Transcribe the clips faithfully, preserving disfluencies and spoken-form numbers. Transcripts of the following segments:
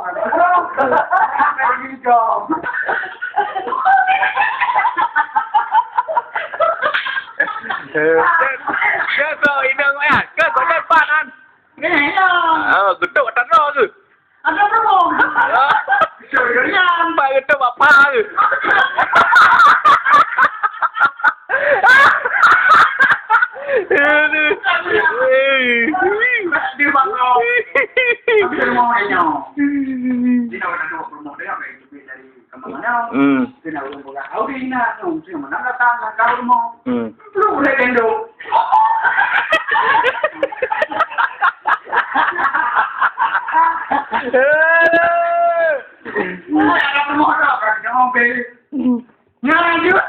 Dia, dia so inong ya, ke kau dapat kan? Ah, getuk tak ada ke? Ada belum? Pak getuk apa ke? Aduh. Dia bakal. Dia mau nanya. Dia nak ada dua puluh dari Kampung mana? Hmm. Kena ureueng peugah, "Audi na, nong, cuma mana datang nak kau rumah?" Hmm. Lu boleh gendong. Ada rumah dah, kan? Jangan beli. Nyan juga.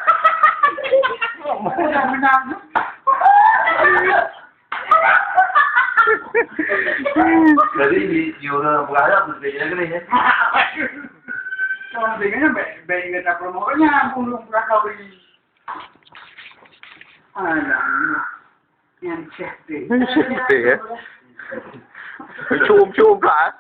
Udah menang. Jadi, di, di orang berharap, lebih lagi ni, ya. Orang tengoknya baik, baik kata promonya, burung belakang beri. Alah, yang cantik. Yang cantik, ya. Cium-cium pula, eh.